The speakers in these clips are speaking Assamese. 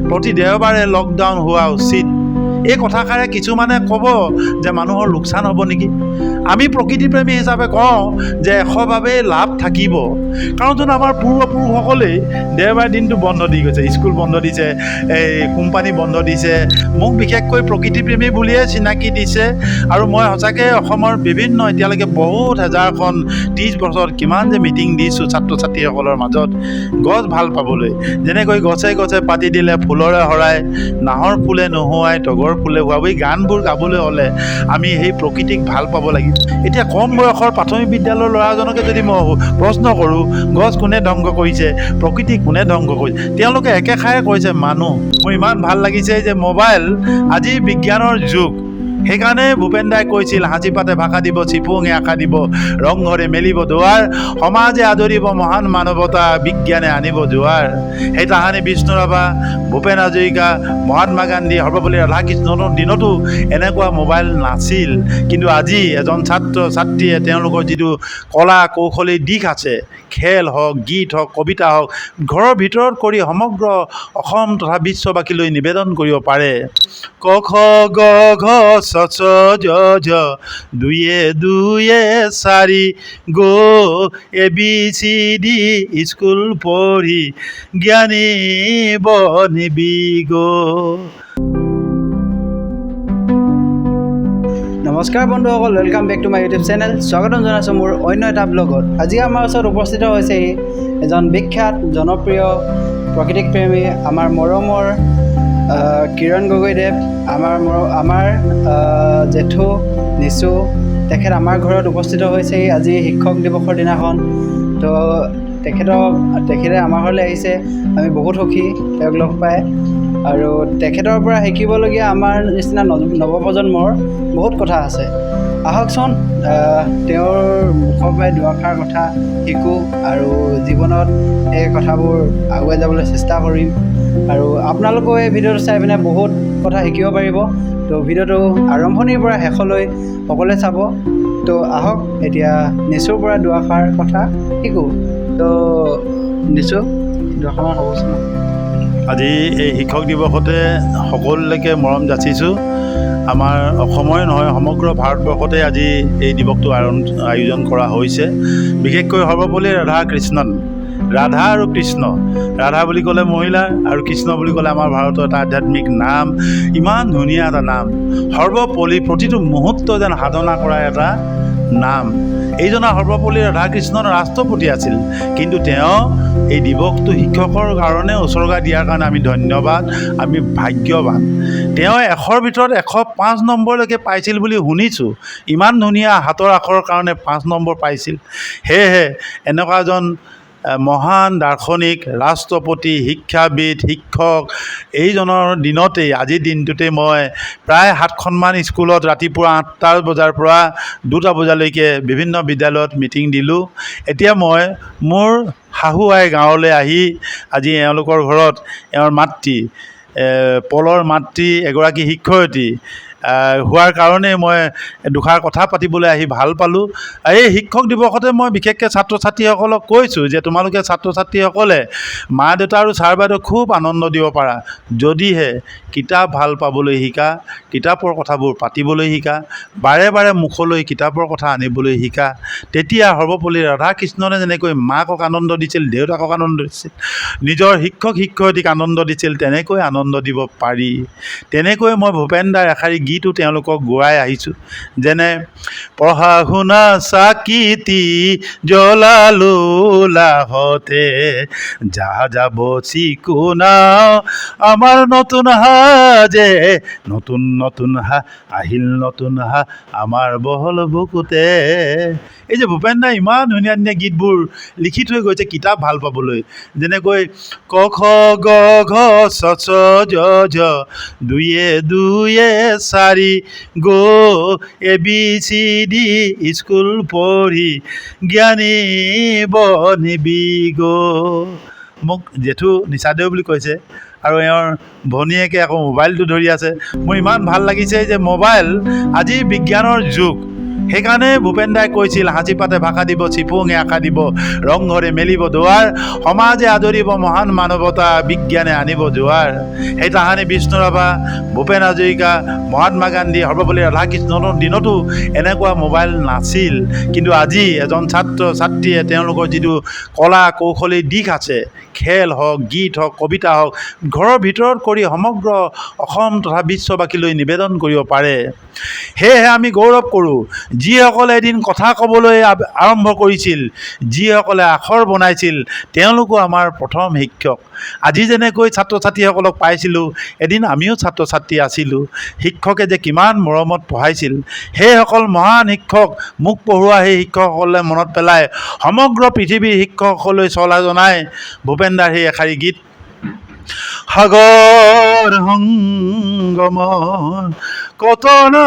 প্ৰতি দেওবাৰে লকডাউন হোৱা উচিত। এই কথাষাৰে কিছুমানে ক'ব যে মানুহৰ লোকচান হ'ব নেকি। আমি প্ৰকৃতিপ্ৰেমী হিচাপে কওঁ যে এশভাৱেই লাভ থাকিব, কাৰণচোন আমাৰ পূৰ্বপুৰুষসকলেই দেওবাৰ দিনটো বন্ধ দি গৈছে, স্কুল বন্ধ দিছে, এই কোম্পানী বন্ধ দিছে। মোক বিশেষকৈ প্ৰকৃতিপ্ৰেমী বুলিয়ে চিনাকি দিছে। আৰু মই সঁচাকৈ অসমৰ বিভিন্ন এতিয়ালৈকে বহুত হেজাৰখন 30 বছৰত কিমান যে মিটিং দিছোঁ ছাত্ৰ ছাত্ৰীসকলৰ মাজত গছ ভাল পাবলৈ। যেনেকৈ গছে গছে পাতি দিলে ফুলৰে শৰাই, নাহৰ ফুলে নোহোৱাই তগৰ ফুলে হোৱা, এই গানবোৰ গাবলৈ হ'লে আমি সেই প্ৰকৃতিক ভাল পাব লাগিব। এতিয়া কম বয়সৰ প্ৰাথমিক বিদ্যালয়ৰ ল'ৰাজনকে যদি মই প্ৰশ্ন কৰোঁ গছ কোনে ধ্বংস কৰিছে, প্ৰকৃতি কোনে ধ্বংস কৰিছে, তেওঁলোকে একেষাৰে কৈছে মানুহ। মোৰ ইমান ভাল লাগিছে যে মোবাইল আজি বিজ্ঞানৰ যুগ, সেইকাৰণে ভূপেন দাই কৈছিল সাঁচি পাতে ভাষা দিব, চিফুঙে আশা দিব, ৰংঘৰে মেলিব দুৱাৰ, সমাজে আদৰিব মহান মানৱতা, বিজ্ঞানে আনিব জোৱাৰ। সেই তাহানি বিষ্ণু ৰাভা, ভূপেন হাজৰিকা, মহাত্মা গান্ধী, সৰ্বপল্লী ৰাধাকৃষ্ণনৰ দিনতো এনেকুৱা মোবাইল নাছিল। কিন্তু আজি এজন ছাত্ৰ ছাত্ৰীয়ে তেওঁলোকৰ যিটো কলা কৌশলী দিশ আছে, খেল হওক, গীত হওক, কবিতা হওক, ঘৰৰ ভিতৰত কৰি সমগ্ৰ অসম তথা বিশ্ববাসীলৈ নিবেদন কৰিব পাৰে। ক খ গ ঘ চ ছ জ ঝ দুয়ে দুয়ে চাৰি, গ A B C D school পঢ়ি জ্ঞানী বনিবি গ। নমস্কাৰ বন্ধুসকল, welcome back to my YouTube channel. স্বাগতম জনাইছোঁ মোৰ অন্য এটা ব্লগত। আজি আমাৰ ওচৰত উপস্থিত হৈছেহি এজন বিখ্যাত জনপ্ৰিয় প্ৰকৃতিক প্ৰেমী, আমাৰ মৰমৰ কিৰণ গগৈদেৱ, আমাৰ জেঠু নিচু। তেখেত আমাৰ ঘৰত উপস্থিত হৈছেহি আজি শিক্ষক দিৱসৰ দিনাখন। তো তেখেতে আমাৰ ঘৰলৈ আহিছে, আমি বহুত সুখী তেওঁক লগ পাই। আৰু তেখেতৰ পৰা শিকিবলগীয়া আমাৰ নিচিনা নৱপ্ৰজন্মৰ বহুত কথা আছে। আহকচোন তেওঁৰ মুখৰ পৰাই দুআষাৰ কথা শিকোঁ আৰু জীৱনত এই কথাবোৰ আগুৱাই যাবলৈ চেষ্টা কৰিম। আৰু আপোনালোকেও এই ভিডিঅ'টো চাই পিনে বহুত কথা শিকিব পাৰিব। তো ভিডিঅ'টো আৰম্ভণিৰ পৰা শেষলৈ সকলোৱে চাব। তো আহক এতিয়া নিচুৰ পৰা দুআষাৰ কথা শিকোঁ। তো নিচু, দুআষাৰমান ক'বচোন। আজি এই শিক্ষক দিৱসতে সকলোলৈকে মৰম যাচিছোঁ। আমাৰ অসমৰে নহয়, সমগ্ৰ ভাৰতবৰ্ষতে আজি এই দিৱসটো আয়োজন কৰা হৈছে। বিশেষকৈ সৰ্বপল্লী ৰাধাকৃষ্ণন, ৰাধা আৰু কৃষ্ণ, ৰাধা বুলি ক'লে মহিলা আৰু কৃষ্ণ বুলি ক'লে আমাৰ ভাৰতৰ এটা আধ্যাত্মিক নাম, ইমান ধুনীয়া এটা নাম। সৰ্বপল্লী প্ৰতিটো মুহূৰ্ত যেন সাধনা কৰা এটা নাম। এইজনা সৰ্বপল্লী ৰাধাকৃষ্ণন ৰাষ্ট্ৰপতি আছিল, কিন্তু তেওঁ এই দিৱসটো শিক্ষকৰ কাৰণে উছৰ্গা দিয়াৰ কাৰণে আমি ধন্যবাদ, আমি ভাগ্যৱান। তেওঁ 100ৰ ভিতৰত 105 নম্বৰলৈকে পাইছিল বুলি শুনিছোঁ। ইমান ধুনীয়া হাতৰ আখৰৰ কাৰণে 5 নম্বৰ পাইছিল। সেয়েহে এনেকুৱা এজন মহান দাৰ্শনিক, ৰাষ্ট্ৰপতি, শিক্ষাবিদ, শিক্ষক, এইজনৰ দিনতেই আজিৰ দিনটোতেই মই প্ৰায় 7খনমান স্কুলত ৰাতিপুৱা 8টা বজাৰ পৰা 2টা বজালৈকে বিভিন্ন বিদ্যালয়ত মিটিং দিলোঁ। এতিয়া মই মোৰ শাহু আই গাঁৱলৈ আহি আজি এওঁলোকৰ ঘৰত এওঁৰ মাতৃ, পলৰ মাতৃ এগৰাকী শিক্ষয়িত্ৰী হোৱাৰ কাৰণেই মই দুষাৰ কথা পাতিবলৈ আহি ভাল পালোঁ। এই শিক্ষক দিৱসতে মই বিশেষকৈ ছাত্ৰ ছাত্ৰীসকলক কৈছোঁ যে তোমালোকে ছাত্ৰ ছাত্ৰীসকলে মা দেউতা আৰু ছাৰ বাইদেউক খুব আনন্দ দিব পাৰা, যদিহে কিতাপ ভাল পাবলৈ শিকা, কিতাপৰ কথাবোৰ পাতিবলৈ শিকা, বাৰে বাৰে মুখলৈ কিতাপৰ কথা আনিবলৈ শিকা। তেতিয়া সৰ্বপল্লী ৰাধাকৃষ্ণনে যেনেকৈ মাকক আনন্দ দিছিল, দেউতাকক আনন্দ দিছিল, নিজৰ শিক্ষক শিক্ষয়িত্ৰীক আনন্দ দিছিল, তেনেকৈ আনন্দ দিব পাৰি। তেনেকৈ মই ভূপেন দাৰ এষাৰি গীতো তেওঁলোকক গোৱাই আহিছোঁ, যেনে পঢ়া শুনা চাকিটি জ্বলালো লাহতে, যা যাব চিকুনা আমাৰ নতুন সাজে, নতুন নতুন হা আহিল নতুন হা আমাৰ বহল বুকুতে। এই যে ভূপেন দাই ইমান ধুনীয়া ধুনীয়া গীতবোৰ লিখি থৈ গৈছে কিতাপ ভাল পাবলৈ, যেনেকৈ ক খ গ ঘ চ ছ জ ঝ দুয়ে দুয়ে চাৰি, গ A B C D school পঢ়ি জ্ঞানী বনিবি গ। মোক জেঠু নিচাদেউ বুলি কৈছে আৰু এওঁৰ ভনীয়েকে আকৌ মোবাইলটো ধৰি আছে। মোৰ ইমান ভাল লাগিছে যে মোবাইল আজি বিজ্ঞানৰ যুগ, সেইকাৰণে ভূপেন দাই কৈছিল, সাঁচিপাতে ভাষা দিব, চিফুঙে আশা দিব, ৰংঘৰে মেলিব দুৱাৰ, সমাজে আদৰিব মহান মানৱতা, বিজ্ঞানে আনিব জোৱাৰ। সেই তাহানি বিষ্ণু ৰাভা, ভূপেন হাজৰিকা, মহাত্মা গান্ধী, সৰ্বপল্লী ৰাধাকৃষ্ণনৰ দিনতো এনেকুৱা মোবাইল নাছিল। কিন্তু আজি এজন ছাত্ৰ ছাত্ৰীয়ে তেওঁলোকৰ যিটো কলা কৌশলীৰ দিশ আছে, খেল হওক, গীত হওক, কবিতা হওক, ঘৰৰ ভিতৰত কৰি সমগ্ৰ অসম তথা বিশ্ববাসীলৈ নিবেদন কৰিব পাৰে। সেয়েহে আমি গৌৰৱ কৰোঁ, যিসকলে এদিন কথা ক'বলৈ আৰম্ভ কৰিছিল, যিসকলে আখৰ বনাইছিল, তেওঁলোকো আমাৰ প্ৰথম শিক্ষক। আজি যেনেকৈ ছাত্ৰ ছাত্ৰীসকলক পাইছিলোঁ, এদিন আমিও ছাত্ৰ ছাত্ৰী আছিলোঁ। শিক্ষকে যে কিমান মৰমত পঢ়াইছিল, সেইসকল মহান শিক্ষক, মোক পঢ়োৱা সেই শিক্ষকসকলে মনত পেলাই সমগ্ৰ পৃথিৱীৰ শিক্ষকসকললৈ চলা জনাই ভূপেন দাৰ সেই এষাৰি গীত, সাগৰ সংগম কত না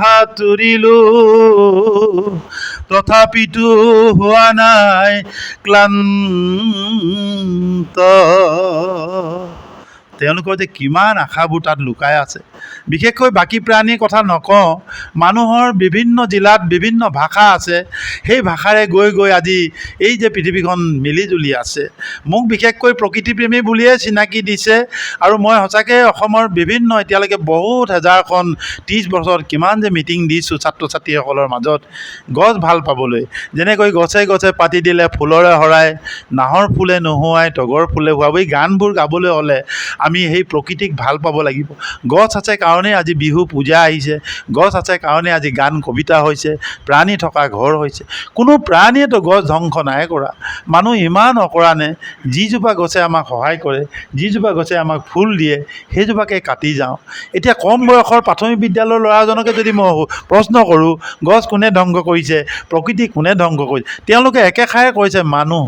সাঁতুৰিলো, তথাপিতো হোৱা নাই ক্লান্ত। তেওঁলোকৰ যে কিমান আশাবোৰ তাত লুকাই আছে। বিশেষকৈ বাকী প্ৰাণীৰ কথা নকওঁ, মানুহৰ বিভিন্ন জিলাত বিভিন্ন ভাষা আছে, সেই ভাষাৰে গৈ গৈ আজি এই যে পৃথিৱীখন মিলিজুলি আছে। মোক বিশেষকৈ প্ৰকৃতিপ্ৰেমী বুলিয়ে চিনাকি দিছে। আৰু মই সঁচাকৈ অসমৰ বিভিন্ন এতিয়ালৈকে বহুত হেজাৰখন 30 বছৰত কিমান যে মিটিং দিছোঁ ছাত্ৰ ছাত্ৰীসকলৰ মাজত গছ ভাল পাবলৈ। যেনেকৈ গছে গছে পাতি দিলে ফুলৰে শৰাই, নাহৰ ফুলে নোহোৱাই তগৰ ফুলে হোৱাব, এই গানবোৰ গাবলৈ হ'লে আমি সেই প্ৰকৃতিক ভাল পাব লাগিব। গছ আছে কাৰণেই আজি বিহু পূজা আহিছে, গছ আছে কাৰণে আজি গান কবিতা হৈছে, প্ৰাণী থকা ঘৰ হৈছে। কোনো প্ৰাণীয়েতো গছ ধ্বংস নাই কৰা। মানুহ ইমান অকৰানে, যিজোপা গছে আমাক সহায় কৰে, যিজোপা গছে আমাক ফুল দিয়ে, সেইজোপাকে কাটি যাওঁ। এতিয়া কম বয়সৰ প্ৰাথমিক বিদ্যালয়ৰ ল'ৰাজনকে যদি মই প্ৰশ্ন কৰোঁ, গছ কোনে ধ্বংস কৰিছে, প্ৰকৃতি কোনে ধ্বংস কৰিছে, তেওঁলোকে একেষাৰে কৈছে মানুহ।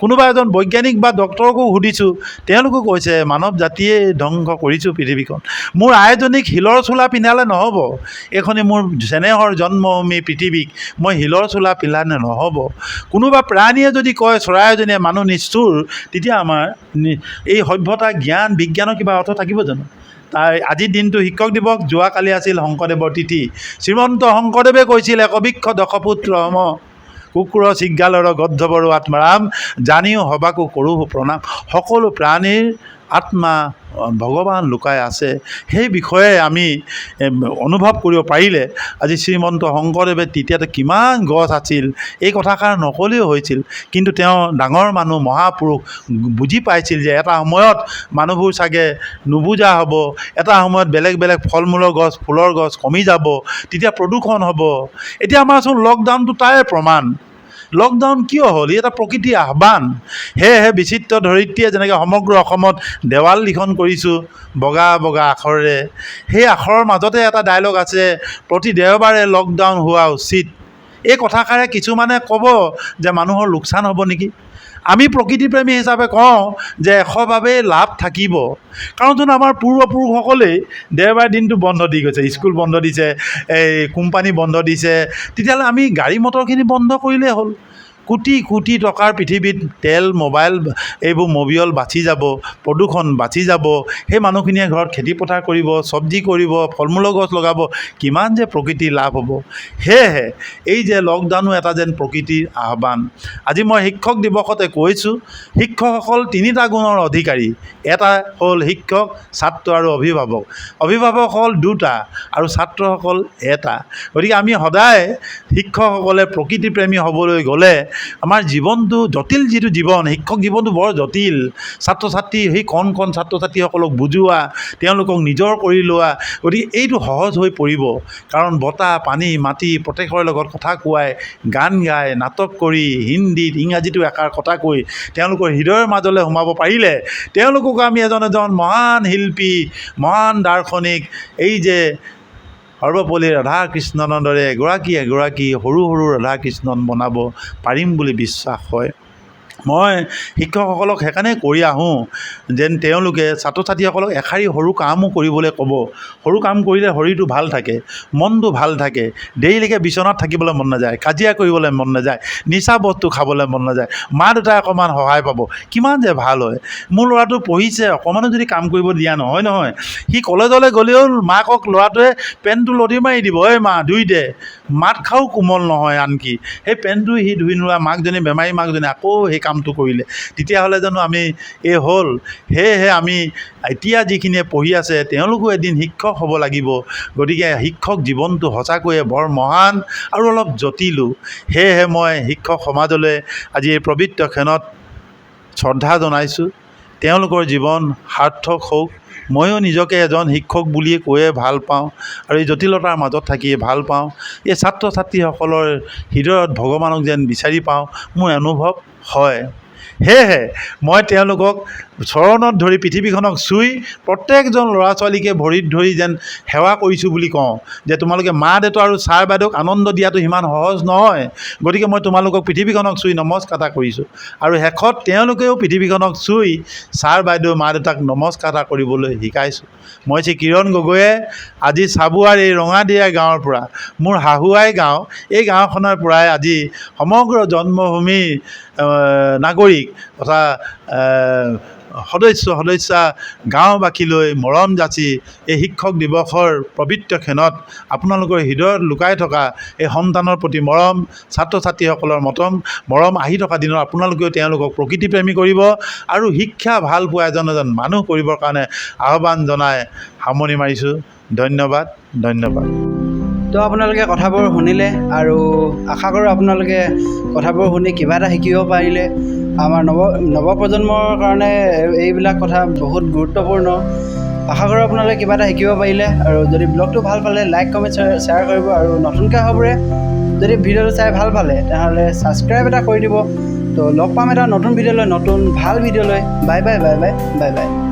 কোনোবা এজন বৈজ্ঞানিক বা ডক্তৰকো সুধিছোঁ, তেওঁলোকো কৈছে মানৱ জাতিয়ে ধ্বংস কৰিছোঁ পৃথিৱীখন। মোৰ আইজনীক শিলৰ চোলা পিন্ধালে নহ'ব, এইখনি মোৰ চেনেহৰ জন্মভূমি পৃথিৱীক মই শিলৰ চোলা পিন্ধালে নহ'ব। কোনোবা প্ৰাণীয়ে যদি কয় চৰাই এজনীয়ে মানুহ নিষ্ঠুৰ, তেতিয়া আমাৰ এই সভ্যতা জ্ঞান বিজ্ঞানৰ কিবা অৰ্থ থাকিব জানো? তাৰ আজিৰ দিনটো শিক্ষক দিৱস, যোৱাকালি আছিল শংকৰদেৱৰ তিথি। শ্ৰীমন্ত শংকৰদেৱে কৈছিল, একবৃক্ষ দশপুত্ৰ সম, কুকুৰ শৃগালৰ গৰ্ধবৰো আত্মাৰাম, জানিও সবাকো কৰোঁ প্ৰণাম। সকলো প্ৰাণীৰ আত্মা ভগৱান লুকাই আছে, সেই বিষয়ে আমি অনুভৱ কৰিব পাৰিলে আজি শ্ৰীমন্ত শংকৰদেৱে তেতিয়াতে কিমান গছ আছিল এই কথাষাৰ নক'লেও হৈছিল, কিন্তু তেওঁ ডাঙৰ মানুহ, মহাপুৰুষ, বুজি পাইছিল যে এটা সময়ত মানুহবোৰ চাগে নুবুজা হ'ব, এটা সময়ত বেলেগ বেলেগ ফল মূলৰ গছ, ফুলৰ গছ কমি যাব, তেতিয়া প্ৰদূষণ হ'ব। এতিয়া আমাৰচোন লকডাউনটো তাৰে প্ৰমাণ। লকডাউন কিয় হ'ল? ই এটা প্ৰকৃতিৰ আহ্বান। সেয়েহে বিচিত্ৰ ধৰিত্ৰীয়ে যেনেকৈ সমগ্ৰ অসমত দেৱাল লিখন কৰিছোঁ বগা বগা আখৰেৰে, সেই আখৰৰ মাজতে এটা ডায়লগ আছে, প্ৰতি দেওবাৰে লকডাউন হোৱা উচিত। এই কথাষাৰে কিছুমানে ক'ব যে মানুহৰ লোকচান হ'ব নেকি। আমি প্ৰকৃতিপ্ৰেমী হিচাপে কওঁ যে এশভাৱেই লাভ থাকিব। কাৰণচোন আমাৰ পূৰ্বপুৰুষসকলেই দেওবাৰ দিনটো বন্ধ দি গৈছে, স্কুল বন্ধ দিছে, এই কোম্পানী বন্ধ দিছে, তেতিয়াহ'লে আমি গাড়ী মটৰখিনি বন্ধ কৰিলেই হ'ল। কোটি কোটি টকাৰ পৃথিৱীত তেল, মোবাইল, এইবোৰ মবিয়ল বাচি যাব, প্ৰদূষণ বাচি যাব। সেই মানুহখিনিয়ে ঘৰত খেতি পথাৰ কৰিব, চব্জি কৰিব, ফল মূলৰ গছ লগাব, কিমান যে প্ৰকৃতিৰ লাভ হ'ব। সেয়েহে এই যে লকডাউনো এটা যেন প্ৰকৃতিৰ আহ্বান। আজি মই শিক্ষক দিৱসতে কৈছোঁ, শিক্ষকসকল তিনিটা গুণৰ অধিকাৰী। এটা হ'ল শিক্ষক, ছাত্ৰ আৰু অভিভাৱক। অভিভাৱকসকল দুটা আৰু ছাত্ৰসকল এটা। গতিকে আমি সদায় শিক্ষকসকলে প্ৰকৃতিপ্ৰেমী হ'বলৈ গ'লে আমাৰ জীৱনটো জটিল, যিটো জীৱন, শিক্ষক জীৱনটো বৰ জটিল। ছাত্ৰ ছাত্ৰী, সেই কণ কণ ছাত্ৰ ছাত্ৰীসকলক বুজোৱা, তেওঁলোকক নিজৰ কৰি লোৱা, গতিকে এইটো সহজ হৈ পৰিব। কাৰণ বতাহ, পানী, মাটি প্ৰত্যেকৰে লগত কথা কোৱাই, গান গাই, নাটক কৰি, হিন্দীত ইংৰাজীতো এষাৰ কথা কৈ তেওঁলোকৰ হৃদয়ৰ মাজলৈ সোমাব পাৰিলে তেওঁলোককো আমি এজন এজন মহান শিল্পী, মহান দাৰ্শনিক, এই যে সৰ্বপল্লী ৰাধাকৃষ্ণনৰ দৰে এগৰাকী এগৰাকী সৰু সৰু ৰাধাকৃষ্ণন বনাব পাৰিম বুলি বিশ্বাস হয়। মই শিক্ষকসকলক সেইকাৰণে কৰি আহোঁ যেন তেওঁলোকে ছাত্ৰ ছাত্ৰীসকলক এষাৰি সৰু কামো কৰিবলৈ ক'ব। সৰু কাম কৰিলে শৰীৰটো ভাল থাকে, মনটো ভাল থাকে, দেৰিলৈকে বিচনাত থাকিবলৈ মন নাযায়, কাজিয়া কৰিবলৈ মন নাযায়, নিচা বস্তু খাবলৈ মন নাযায়, মা দেউতাই অকণমান সহায় পাব, কিমান যে ভাল হয়। মোৰ ল'ৰাটো পঢ়িছে, অকণমানো যদি কাম কৰিব দিয়া নহয় নহয়, সি কলেজলৈ গ'লেও মাকক ল'ৰাটোৱে পেণ্টটো লদি মাৰি দিব, ঐ মা ধুই দে, মাত খাও কোমল নহয়। আনকি সেই পেণ্টটো সি ধুই নোলোৱা মাকজনী, বেমাৰী মাকজনী আকৌ সেই কামটো কৰিলে, তেতিয়াহ'লে জানো আমি এই হ'ল। সেয়েহে আমি এতিয়া যিখিনিয়ে পঢ়ি আছে তেওঁলোকো এদিন শিক্ষক হ'ব লাগিব। গতিকে শিক্ষক জীৱনটো সঁচাকৈয়ে বৰ মহান আৰু অলপ জটিলো। সেয়েহে মই শিক্ষক সমাজলৈ আজি এই পবিত্ৰ ক্ষণত শ্ৰদ্ধা জনাইছোঁ। তেওঁলোকৰ জীৱন সাৰ্থক হওক। ময়ো নিজকে এজন শিক্ষক বুলিয়ে কৈয়ে ভাল পাওঁ আৰু এই জটিলতাৰ মাজত থাকিয়ে ভাল পাওঁ। এই ছাত্ৰ ছাত্ৰীসকলৰ হৃদয়ত ভগৱানক যেন বিচাৰি পাওঁ, মোৰ অনুভৱ হয়। সেয়েহে মই তেওঁলোকক চৰণত ধৰি পৃথিৱীখনক চুই প্ৰত্যেকজন ল'ৰা ছোৱালীকে ভৰিত ধৰি যেন সেৱা কৰিছোঁ বুলি কওঁ যে তোমালোকে মা দেউতা আৰু ছাৰ বাইদেউক আনন্দ দিয়াটো সিমান সহজ নহয়, গতিকে মই তোমালোকক পৃথিৱীখনক চুই নমস্কাৰ এটা কৰিছোঁ। আৰু শেষত তেওঁলোকেও পৃথিৱীখনক চুই ছাৰ বাইদেউ মা দেউতাক নমস্কাৰ এটা কৰিবলৈ শিকাইছোঁ। মই শ্ৰী কিৰণ গগৈয়ে আজি চাবুৱাৰ এই ৰঙাদিয়া গাঁৱৰ পৰা, মোৰ শাহুৱাই গাঁও, এই গাঁওখনৰ পৰাই আজি সমগ্ৰ জন্মভূমিৰ নাগৰিক তথা সদস্য সদস্যা গাঁওবাসীলৈ মৰম যাচি এই শিক্ষক দিৱসৰ পবিত্ৰ ক্ষণত আপোনালোকৰ হৃদয়ত লুকাই থকা এই সন্তানৰ প্ৰতি মৰম, ছাত্ৰ ছাত্ৰীসকলৰ মৰম আহি থকা দিনত আপোনালোকেও তেওঁলোকক প্ৰকৃতিপ্ৰেমী কৰিব আৰু শিক্ষা ভাল পোৱা এজন এজন মানুহ কৰিবৰ কাৰণে আহ্বান জনাই সামৰণি মাৰিছোঁ। ধন্যবাদ, ধন্যবাদ। তো আপোনালোকে কথাবোৰ শুনিলে আৰু আশা কৰোঁ আপোনালোকে কথাবোৰ শুনি কিবা এটা শিকিব পাৰিলে। আমাৰ নৱপ্ৰজন্মৰ কাৰণে এইবিলাক কথা বহুত গুৰুত্বপূৰ্ণ। আশা কৰোঁ আপোনালোকে কিবা এটা শিকিব পাৰিলে। আৰু যদি ব্লগটো ভাল পালে লাইক, কমেণ্ট, শ্বেয়াৰ কৰিব। আৰু নতুনকৈ অহাবোৰে যদি ভিডিঅ'টো চাই ভাল পালে তেনেহ'লে ছাবস্ক্ৰাইব এটা কৰি দিব। তো লগ পাম এটা নতুন ভিডিঅ'লৈ, নতুন ভাল ভিডিঅ'লৈ। Bye bye, bye bye, bye bye.